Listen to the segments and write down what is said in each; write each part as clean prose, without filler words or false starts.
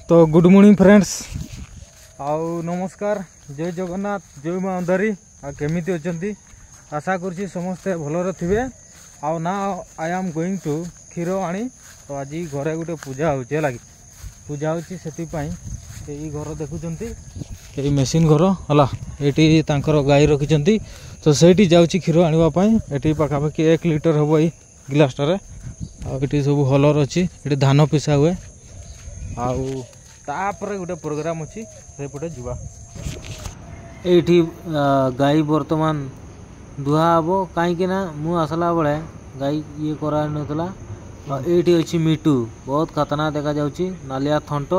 ତ good morning friends, ଆଉ ନମସ୍କାର, ଜୟ ଜଗନ୍ନାଥ, ଜୟ ମା ଅନ୍ଧାରୀ। ଆଉ କେମିତି ଅଛନ୍ତି? ଆଶା କରୁଛି ସମସ୍ତେ ଭଲରେ ଥିବେ। ଆଉ ନା I am going to କ୍ଷୀର ଆଣି। ତ ଆଜି ଘରେ ଗୋଟେ ପୂଜା ହେଉଛି, ହେଲା କି ପୂଜା ହେଉଛି, ସେଥିପାଇଁ ଏଇ ଘର ଦେଖୁଛନ୍ତି, ଏଇ ମେସିନ୍ ଘର ହେଲା, ଏଇଠି ତାଙ୍କର ଗାଈ ରଖିଛନ୍ତି। ତ ସେଇଠି ଯାଉଛି କ୍ଷୀର ଆଣିବା ପାଇଁ। ଏଠି ପାଖାପାଖି 1 ଲିଟର ହେବ ଏଇ ଗିଲାସଟାରେ। ଆଉ ଏଠି ସବୁ ହଲର ଅଛି, ଏଠି ଧାନ ପିସା ହୁଏ। ଆଉ ତାପରେ ଗୋଟେ ପ୍ରୋଗ୍ରାମ୍ ଅଛି, ସେପଟେ ଯିବା। ଏଇଠି ଗାଈ ବର୍ତ୍ତମାନ ଦୁହା ହେବ, କାହିଁକି ନା ମୁଁ ଆସିଲା ବେଳେ ଗାଈ ଇଏ କରାହେଇନଥିଲା। ଆଉ ଏଇଠି ଅଛି ମିଟୁ, ବହୁତ ଖତରନାକ ଦେଖାଯାଉଛି, ନାଲିଆ ଥଣ୍ଟ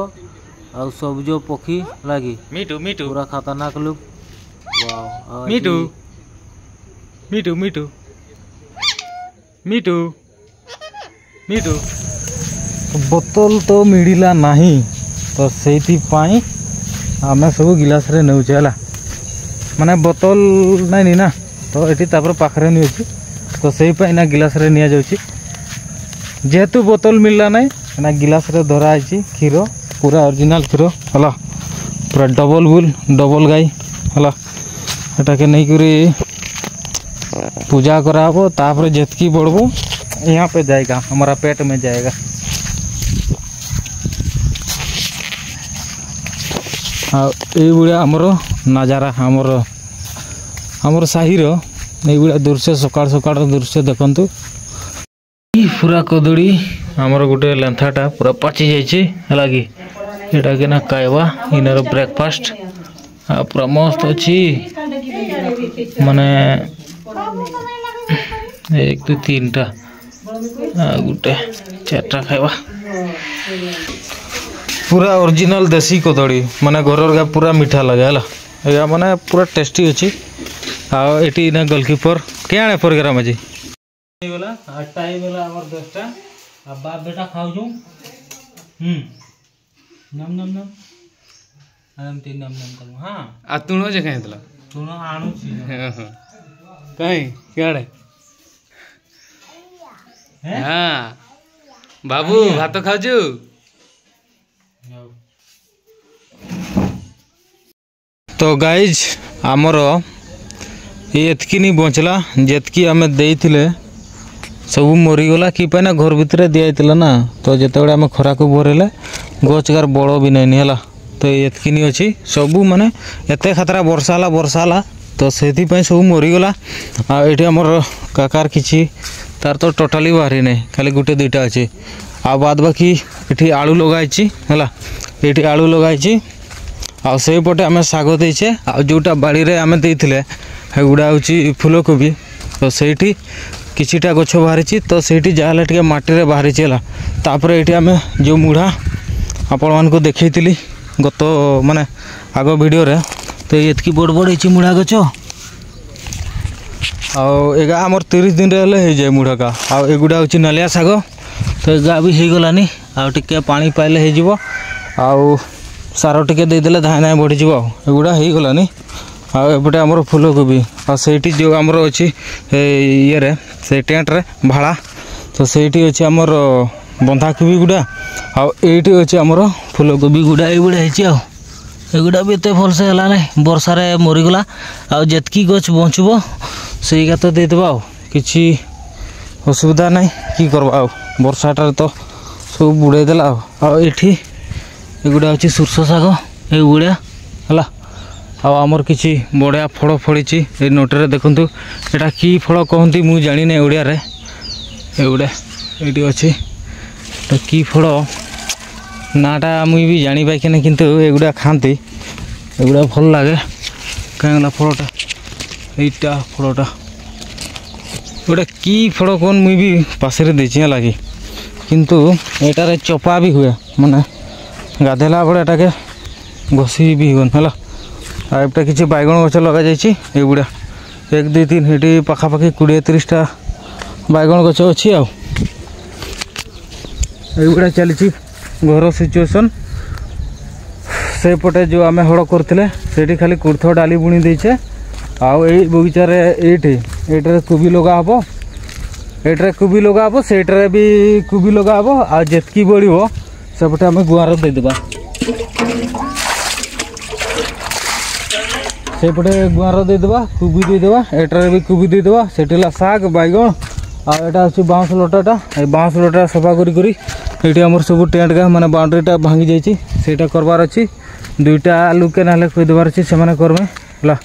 ଆଉ ସବୁଜ ପକ୍ଷୀ ଲାଗି। ମିଟୁ ମିଟୁ, ପୁରା ଖତରନାକ ଲୁକ୍। ମିଟୁ ମିଟୁ ମିଟୁ ମିଟୁ ମିଟୁ। ବୋତଲ ତ ମିଳିଲା ନାହିଁ, ତ ସେଇଥିପାଇଁ ଆମେ ସବୁ ଗିଲାସରେ ନେଉଛେ, ହେଲା ମାନେ ବୋତଲ ନାଇଁନି ନା, ତ ଏଠି ତାପରେ ପାଖରେ ନେଉଛି, ତ ସେଇ ପାଇଁ ନା ଗିଲାସରେ ନିଆଯାଉଛି। ଯେହେତୁ ବୋତଲ ମିଳିଲା ନାହିଁ ନା, ଗିଲାସରେ ଧରା ହେଇଛି କ୍ଷୀର, ପୁରା ଅରିଜିନାଲ କ୍ଷୀର ହେଲା, ପୁରା ଡବଲ ବୁଲ୍ ଡବଲ ଗାଈ ହେଲା। ଏଟାକେ ନେଇକରି ପୂଜା କରାହବ, ତାପରେ ଯେତିକି ବଢ଼ବ यहाँ पे जाएगा, हमारा पेट में जाएगा। ଆଉ ଏଇଭଳିଆ ଆମର ନଜାରା, ଆମର ସାହିର ଏଇଭଳିଆ ଦୃଶ୍ୟ, ସକାଳ ସକାଳର ଦୃଶ୍ୟ ଦେଖନ୍ତୁ। ପୁରା କଦଳୀ ଆମର ଗୋଟେ ଲେନ୍ଥାଟା ପୁରା ପାଚି ଯାଇଛି, ହେଲା କି ଏଇଟା କିନା ଖାଇବା ଇନର ବ୍ରେକଫାଷ୍ଟ। ଆଉ ପୁରା ମସ୍ତ ଅଛି, ମାନେ 1 2 3ଟା ଆଉ ଗୋଟେ 4ଟା ଖାଇବା। ପୁରା ଅରିଜିନାଲ ଦେଶୀ କଦଳୀ, ମାନେ ଘରର ଗା ପୁରା ମିଠା ଲାଗେ, ହେଲା ଏଇଟା ମାନେ ପୁରା ଟେଷ୍ଟି ଅଛି। ଆଉ ଏଠି ନା ଗୋଲକିପର କେ ଆଣେ ପ୍ରୋଗ୍ରାମ ଆଜି ହେଇଗଲା। ଆଉ ଟାଇମ୍ ହେଲା ଆମର 10ଟା, ଆଉ ବାପ ବେଟା ଖାଉଛୁ। ନମ୍ ନମ୍ ନମ୍ ଏମିତି ନମ୍ ନମ୍ କଲୁ। ହଁ, ଆଉ ତୁଣ ଯେ କାଇଁ ହେଇଥିଲା? ତୁଣ ଆଣୁଛି। କାଇଁ କିଆଡ଼େ? ହଁ ବାବୁ, ଭାତ ଖାଉଛୁ? ତ ଗାଇଜ୍, ଆମର ଏତିକି ନି ବଞ୍ଚିଲା, ଯେତିକି ଆମେ ଦେଇଥିଲେ ସବୁ ମରିଗଲା। କି ପାଇଁ ନା ଘର ଭିତରେ ଦିଆହେଇଥିଲା ନା, ତ ଯେତେବେଳେ ଆମେ ଖରାକୁ ଭରେଇଲେ ଗଛଗାର ବଳ ବି ନାଇଁନି, ହେଲା। ତ ଏତିକି ନି ଅଛି ସବୁ, ମାନେ ଏତେ ଖାତରା ବର୍ଷା ହେଲା, ବର୍ଷା ହେଲା, ତ ସେଥିପାଇଁ ସବୁ ମରିଗଲା। ଆଉ ଏଇଠି ଆମର କାକାର କିଛି ତାର ତ ଟୋଟାଲି ବାହାରି ନାହିଁ, ଖାଲି ଗୋଟେ ଦୁଇଟା ଅଛି। ଆଉ ବାଦ ବାକି ଏଠି ଆଳୁ ଲଗାହେଇଛି, ହେଲା ଏଇଠି ଆଳୁ ଲଗାହେଇଛି। ଆଉ ସେଇପଟେ ଆମେ ଶାଗ ଦେଇଛେ। ଆଉ ଯେଉଁଟା ବାଡ଼ିରେ ଆମେ ଦେଇଥିଲେ ସେଗୁଡ଼ା ହେଉଛି ଫୁଲକୋବି, ତ ସେଇଠି କିଛିଟା ଗଛ ବାହାରିଛି, ତ ସେଇଠି ଯାହାହେଲେ ଟିକେ ମାଟିରେ ବାହାରିଛି, ହେଲା। ତାପରେ ଏଇଠି ଆମେ ଯେଉଁ ମୁଢ଼ା ଆପଣମାନଙ୍କୁ ଦେଖେଇଥିଲି ଗତ ମାନେ ଆଗ ଭିଡ଼ିଓରେ, ତ ଏତିକି ବଡ଼ ବଡ଼ ହେଇଛି ମୁଢ଼ା ଗଛ। ଆଉ ଏଗା ଆମର 30 ଦିନରେ ହେଲେ ହେଇଯାଏ ମୁଢ଼ାକା। ଆଉ ଏଗୁଡ଼ା ହେଉଛି ନାଲିଆ ଶାଗ, ତ ଏଗା ବି ହେଇଗଲାନି, ଆଉ ଟିକେ ପାଣି ପାଇଲେ ହେଇଯିବ, ଆଉ ସାର ଟିକେ ଦେଇଦେଲେ ଧାଏଁ ଧାଏଁ ବଢ଼ିଯିବ। ଆଉ ଏଗୁଡ଼ା ହେଇଗଲାନି। ଆଉ ଏପଟେ ଆମର ଫୁଲକୋବି, ଆଉ ସେଇଠି ଯେଉଁ ଆମର ଅଛି ଇଏରେ ସେ ଟେଣ୍ଟରେ ଭାଳା, ତ ସେଇଠି ଅଛି ଆମର ବନ୍ଧାକୋବି ଗୁଡ଼ା। ଆଉ ଏଇଠି ଅଛି ଆମର ଫୁଲକୋବି ଗୁଡ଼ା, ଏଇଭଳିଆ ହେଇଛି। ଆଉ ଏଗୁଡ଼ା ବି ଏତେ ଭଲସେ ହେଲା ନାହିଁ, ବର୍ଷାରେ ମରିଗଲା। ଆଉ ଯେତିକି ଗଛ ବଞ୍ଚିବ ସେଇଗା ତ ଦେଇଦେବା, ଆଉ କିଛି ଅସୁବିଧା ନାହିଁ। କି କରବା, ଆଉ ବର୍ଷାଟାରେ ତ ସବୁ ବୁଡ଼େଇ ଦେଲା। ଆଉ ଏଠି ଏଗୁଡ଼ା ଅଛି ସୋରିଷ ଶାଗ ଏଇଭଳିଆ ହେଲା। ଆଉ ଆମର କିଛି ବଢ଼ିଆ ଫଳ ଫଳିଛି ଏଇ ନୋଟରେ ଦେଖନ୍ତୁ, ଏଇଟା କି ଫଳ କହନ୍ତି ମୁଁ ଜାଣିନି ଓଡ଼ିଆରେ। ଏଗୁଡ଼ା ଏଇଠି ଅଛି, ଏଇଟା କି ଫଳ ନାଁଟା ମୁଇଁ ବି ଜାଣିପାଇକିନି, କିନ୍ତୁ ଏଗୁଡ଼ା ଖାଆନ୍ତି, ଏଗୁଡ଼ା ଭଲ ଲାଗେ। କାହିଁକି ଫଳଟା, ଏଇଟା ଫଳଟା ଗୋଟେ କି ଫଳ କ'ଣ ମୁଇଁ ବି ପାଶରେ ଦେଇଛି, ହେଲା କି। କିନ୍ତୁ ଏଇଟାରେ ଚୋପା ବି ହୁଏ, ମାନେ ଗାଧେଇଲା ବେଳେ ଏଟାକେ ଘଷି ବି ହୁଅନ୍, ହେଲା। ଆଉ ଏପଟେ କିଛି ବାଇଗଣ ଗଛ ଲଗାଯାଇଛି, ଏଗୁଡ଼ା 1 2 3, ଏଠି ପାଖାପାଖି 20 30ଟା ବାଇଗଣ ଗଛ ଅଛି। ଆଉ ଏଇଗୁଡ଼ା ଚାଲିଛି ଘର ସିଚୁଏସନ୍। ସେପଟେ ଯେଉଁ ଆମେ ହଳ କରିଥିଲେ ସେଇଠି ଖାଲି କୁର୍ଥ ଡାଲି ବୁଣି ଦେଇଛେ। ଆଉ ଏଇ ବଗିଚାରେ ଏଇଠି ଏଇଟାରେ କୋବି ଲଗା ହେବ, ଏଇଟାରେ କୋବି ଲଗା ହେବ, ସେଇଟାରେ ବି କୋବି ଲଗା ହେବ। ଆଉ ଯେତିକି ବଳିବ ସେପଟେ ଆମେ ଗୁଆଁର ଦେଇଦେବା। ସେପଟେ ଗୁଆଁର ଦେଇଦେବା, କୁବି ଦେଇଦେବା, ଏଟାରେ ବି କୁବି ଦେଇଦେବା। ସେଠି ହେଲା ଶାଗ, ବାଇଗଣ, ଆଉ ଏଇଟା ହେଉଛି ବାଉଁଶ ଲଟାଟା। ଏଇ ବାଉଁଶ ଲଟା ସଫା କରି କରି ଏଇଠି ଆମର ସବୁ ଟେଣ୍ଟ ମାନେ ବାଉଣ୍ଡ୍ରିଟା ଭାଙ୍ଗି ଯାଇଛି, ସେଇଟା କରବାର ଅଛି। ଦୁଇଟା ଲୁକେ ନହେଲେ କହିଦେବାର ଅଛି, ସେମାନେ କରବେ ହେଲା,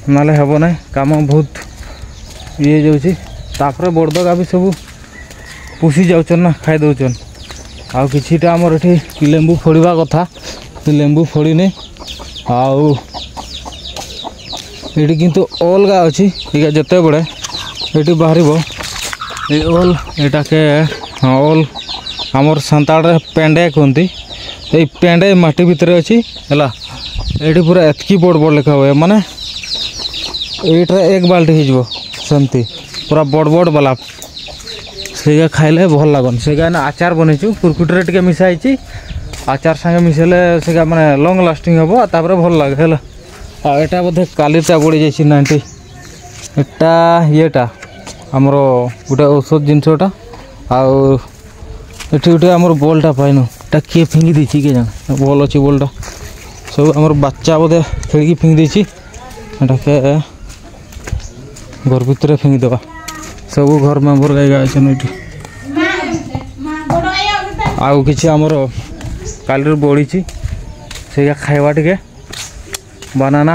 ନହେଲେ ହେବ ନାହିଁ, କାମ ବହୁତ ଇଏ ହେଇଯାଉଛି। ତାପରେ ବଡ଼ଦଗା ବି ସବୁ ପୋଷି ଯାଉଛନ୍ ନା, ଖାଇ ଦେଉଛନ୍। ଆଉ କିଛିଟା ଆମର ଏଠି ଲେମ୍ବୁ ଫଳିବା କଥା, ଲେମ୍ବୁ ଫଳିନି। ଆଉ ଏଠି କିନ୍ତୁ ଅଲଗା ଅଛି ଟିକେ, ଯେତେବେଳେ ଏଠି ବାହାରିବ ଏଇ ଅଲ୍, ଏଟାକେ ହଁ ଅଲ୍ ଆମର ସାନ୍ତାଳରେ ପେଣ୍ଡେ କୁହନ୍ତି। ଏଇ ପେଣ୍ଡେ ମାଟି ଭିତରେ ଅଛି ହେଲା। ଏଇଠି ପୁରା ଏତ୍କି ବଡ଼ ବଡ଼ ଲେଖା ହୁଏ, ମାନେ ଏଇଟା ଏକ ବାଲ୍ଟି ହେଇଯିବ ସେମିତି ପୁରା ବଡ଼ ବଡ଼ ବାଲା। ସେଇଟା ଖାଇଲେ ଭଲ ଲାଗନ୍। ସେଇଟା ଆଚାର ବନେଇଛୁ, କୁରକୁଟିରେ ଟିକେ ମିଶା ହେଇଛି। ଆଚାର ସାଙ୍ଗେ ମିଶାଇଲେ ସେଇଟା ମାନେ ଲଙ୍ଗ୍ ଲାଷ୍ଟିଂ ହେବ, ତାପରେ ଭଲ ଲାଗେ ହେଲା। ଆଉ ଏଇଟା ବୋଧେ କାଲିଟା ବଢ଼ି ଯାଇଛି 90। ଏଟା ଇଏଟା ଆମର ଗୋଟେ ଔଷଧ ଜିନିଷଟା। ଆଉ ଏଠି ଗୋଟେ ଆମର ବଲ୍ଟା ପାଇନୁ, ଏଟା କିଏ ଫିଙ୍ଗି ଦେଇଛି କିଏ ଜାଣେ। ବଲ୍ ଅଛି, ବଲ୍ଟା ସବୁ ଆମର ବାଚ୍ଚା ବୋଧେ ଖେଳିକି ଫିଙ୍ଗି ଦେଇଛି। ଏଟାକେ ଘର ଭିତରେ ଫିଙ୍ଗିଦେବା। ସବୁ ଘର ମେମ୍ବର ଗାଈ ଅଛନ୍ ଏଠି। ଆଉ କିଛି ଆମର କାଲିରୁ ବଳିଛି, ସେଇଟା ଖାଇବା ଟିକେ ବାନାନା।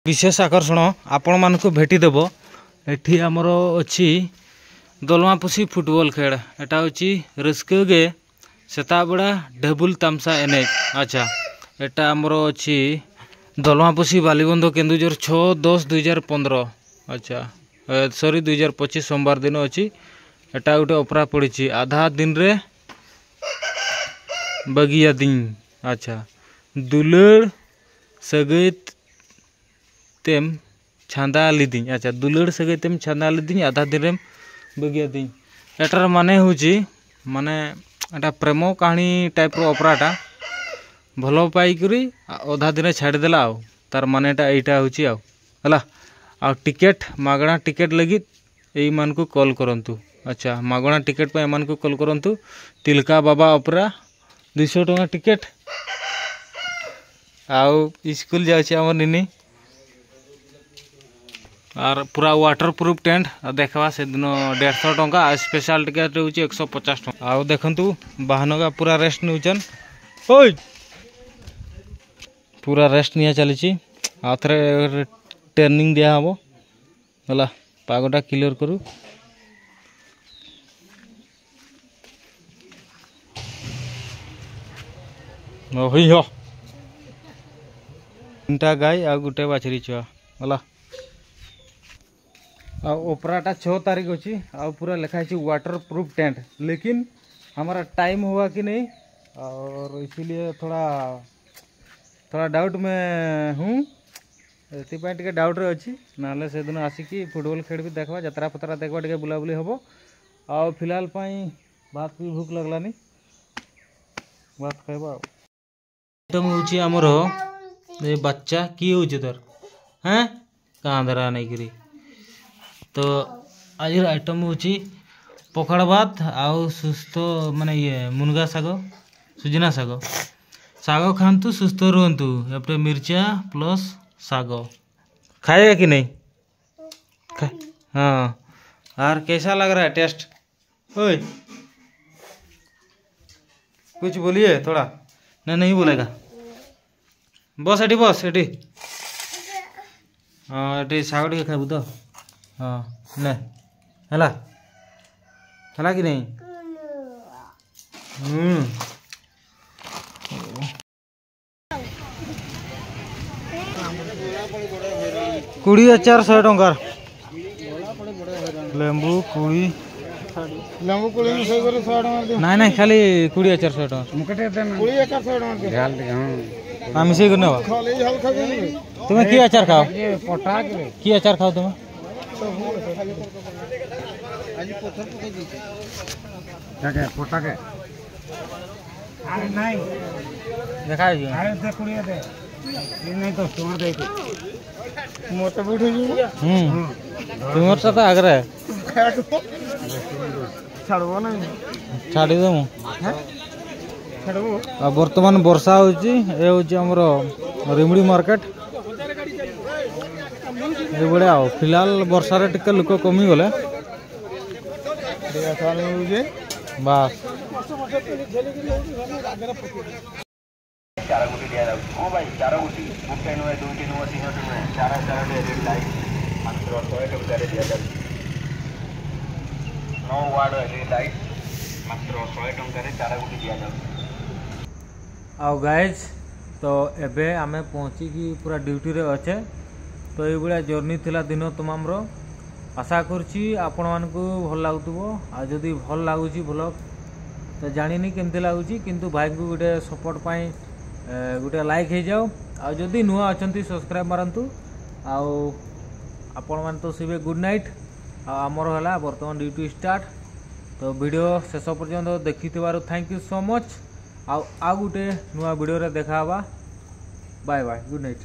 ବିଶେଷ ଆକର୍ଷଣ ଆପଣମାନଙ୍କୁ ଭେଟିଦେବ ଏଠି ଆମର ଅଛି ଦଲମାପୁସି ଫୁଟବଲ ଖେଳ। ଏଟା ହେଉଛି ରିସ୍କଗେ ସେତାବେଡ଼ା ଢେବୁଲ ତାମସା ଏନ୍ଏଚ୍। ଆଚ୍ଛା, ଏଟା ଆମର ଅଛି ଦଲମାପୁସି ବାଲିବନ୍ଧ କେନ୍ଦୁଝର 6/10/2015। ଆଚ୍ଛା, ସରି 2025 ସୋମବାର ଦିନ ଅଛି। ଏଟା ଗୋଟେ ଅପରା ପଡ଼ିଛି, ଆଧା ଦିନରେ ବଗିଆ ଦିନ। ଆଚ୍ଛା, ଦୁଲड़ सगै तेम छांदा लिदिन। अच्छा, दुलड़ सगै तेम छांदा लिदिन आधा दिन रे बगिया दिन। एटार माने होची माने एटा प्रेम कहानी टाइप रो ଅପରାଟା, ଭଲ ପାଇକରି ଅଧା ଦିନେ ଛାଡ଼ିଦେଲା, ଆଉ ତାର ମାନେଟା ଏଇଟା ହେଉଛି ଆଉ ହେଲା। ଆଉ ଟିକେଟ୍ ମାଗଣା ଟିକେଟ୍ ଲାଗି ଏଇମାନଙ୍କୁ କଲ୍ କରନ୍ତୁ। ଆଚ୍ଛା, ମାଗଣା ଟିକେଟ୍ ପାଇଁ ଏମାନଙ୍କୁ କଲ୍ କରନ୍ତୁ। ତିଲକା ବାବା ଅପରା 200 ଟଙ୍କା ଟିକେଟ୍। ଆଉ ସ୍କୁଲ ଯାଉଛି ଆମର ନିନି, ଆର୍ ପୁରା ୱାଟର ପ୍ରୁଫ୍ ଟେଣ୍ଟ ଦେଖବା ସେଦିନ 150 ଟଙ୍କା, ଆଉ ସ୍ପେଶାଲ ଟିକେଟ୍ ହେଉଛି 150 ଟଙ୍କା। ଆଉ ଦେଖନ୍ତୁ ବାହାନଗା ପୁରା ରେଷ୍ଟ ନେଉଛନ୍, ଓଇ ପୁରା ରେଷ୍ଟ ନିଆ ଚାଲିଛି। ଆଉ ଥରେ ଟ୍ରେନିଂ ଦିଆହେବ ହେଲା, ପାଗଟା କ୍ଲିୟର କରୁ। ଓହୋ, ତିନିଟା ଗାଈ ଆଉ ଗୋଟେ ବାଛୁରୀ ଛୁଆ ହେଲା। ଆଉ ଓପରାଟା 6 ତାରିଖ ଅଛି, ଆଉ ପୁରା ଲେଖା ହେଇଛି वाटर प्रूफ टेंट, लेकिन हमारा टाइम हुआ कि नहीं और इसीलिए थोड़ा थोड़ा डाउट में हूँ, ଏଥିପାଇଁ ଟିକେ ଡାଉଟ୍ରେ ଅଛି। ନହେଲେ ସେଦିନ ଆସିକି ଫୁଟବଲ ଖେଳ ବି ଦେଖିବା, ଯାତ୍ରା ଫାତ୍ରା ଦେଖିବା, ଟିକେ ବୁଲାବୁଲି ହେବ। ଆଉ ଫିଲହାଲ ପାଇଁ ଭାତ ବି ଭୋକ ଲାଗଲାନି, ଭାତ ଖାଇବା। ଆଉ ଆଇଟମ୍ ହେଉଛି ଆମର ଏ ବାଚ୍ଚା କି ହେଉଛି ତୋର ହେଁ କାଁଦରା ନେଇକିରି। ତ ଆଜିର ଆଇଟମ୍ ହେଉଛି ପଖାଳ ଭାତ ଆଉ ସୁସ୍ଥ ମାନେ ଇଏ ମୁନଗା ଶାଗ, ସୁଜନା ଶାଗ। ଶାଗ ଖାଆନ୍ତୁ ସୁସ୍ଥ ରୁହନ୍ତୁ। ଏପଟେ ମିର୍ଚା ପ୍ଲସ୍ ଶାଗ खाएगा कि नहीं? हाँ, और कैसा लग रहा है टेस्ट? ओए कुछ बोलिए थोड़ा। नहीं नहीं बोलेगा, बस एटी बस एटी। हाँ, एटी ଶାଗ ଟିକେ ଖାଇବୁ ତ? ହଁ, ନେ ହେଲା ହେଲା କି ନାହିଁ? ହୁଁ, କୁଡ଼ି ଆଚାର 100 ଟଙ୍କାର, ଲେମ୍ବୁ କୁଡ଼ି ଲେମ୍ବୁ କୋଳି ମିଶେଇ କରି 100 ଟଙ୍କା ଦିଅ। ନାଇଁ ନାଇଁ, ଖାଲି କୁଡ଼ି ଆଚାର 100 ଟଙ୍କା। କୋଳି ଆଚାର 100 ଟଙ୍କା ଦିଅ। ହଁ, ମିଶେଇ କରି ନେବା। ଖାଲି ଝାଲ ଖାଇବି। ତୁମେ କି ଆଚାର ଖାଅ? କି ଆଚାର ଖାଅ ତୁମେ? ଆଜି ପଥର ପକେଇ ଦେଇଛି। ପଟାକେ ନାଇଁ। ଦେଖା ହେଇଯିବ। ଦେ 20 ଦେ, ନାଇଁ 10 ଟଙ୍କା ଦେଇଛୁ। ମତେ ବି ଉଠେଇଯିବୁ। ହୁଁ, ତୁମର ତ ଆଗରେ ଛାଡ଼ବ ନାଇଁ? ଛାଡ଼ିଦେମୁ। ଆଉ ବର୍ତ୍ତମାନ ବର୍ଷା ହେଉଛି। ଏ ହେଉଛି ଆମର ରିମୁଡ଼ି ମାର୍କେଟ, ଏଇଭଳିଆ। ଆଉ ଫିଲହାଲ ବର୍ଷାରେ ଟିକେ ଲୋକ କମିଗଲେ ବାସ୍। ଚାର ଗୁଟି ଦିଆଯାଉଛି। ହଁ ଭାଇ, ଚାର ଗୁଟି, ଗୋଟେ ନୁହେଁ, ଦୁଇଟି ନୁହେଁ, ତିନୋଟି ନୁହେଁ, ଚାର ଚାରୋଟି ଏଲ୍ଇଡି ଲାଇଟ୍ ମାତ୍ର 100 ଟଙ୍କାରେ ଦିଆଯାଉଛି। 9 ୱାଟ୍ ଏଲ୍ଇଡି ଲାଇଟ୍ ମାତ୍ର 100 ଟଙ୍କାରେ ଚାର ଗୁଟି ଦିଆଯାଉଛି। ଆଉ ଗାଇଜ୍, ତ ଏବେ ଆମେ ପହଞ୍ଚିକି ପୁରା ଡ୍ୟୁଟିରେ ଅଛେ। ତ ଏଇଭଳିଆ ଜର୍ଣ୍ଣି ଥିଲା ଦିନ ତମାମର। ଆଶା କରୁଛି ଆପଣମାନଙ୍କୁ ଭଲ ଲାଗୁଥିବ। ଆଉ ଯଦି ଭଲ ଲାଗୁଛି ବ୍ଲଗ୍, ତ ଜାଣିନି କେମିତି ଲାଗୁଛି, କିନ୍ତୁ ଭାଇଙ୍କୁ ଗୋଟେ ସପୋର୍ଟ ପାଇଁ ଗୋଟେ ଲାଇକ୍ ହେଇଯାଉ। ଆଉ ଯଦି ନୂଆ ଅଛନ୍ତି, ସବସ୍କ୍ରାଇବ୍ ମାରନ୍ତୁ। ଆଉ ଆପଣମାନେ ତ ଶୋଇବେ, ଗୁଡ଼୍ ନାଇଟ୍। ଆଉ ଆମର ହେଲା ବର୍ତ୍ତମାନ ଡ୍ୟୁଟି ଷ୍ଟାର୍ଟ। ତ ଭିଡ଼ିଓ ଶେଷ ପର୍ଯ୍ୟନ୍ତ ଦେଖିଥିବାରୁ thank you so much. ଆଉ ଆଉ ଗୋଟେ ନୂଆ ଭିଡ଼ିଓରେ ଦେଖା ହେବା। Bye bye, good night.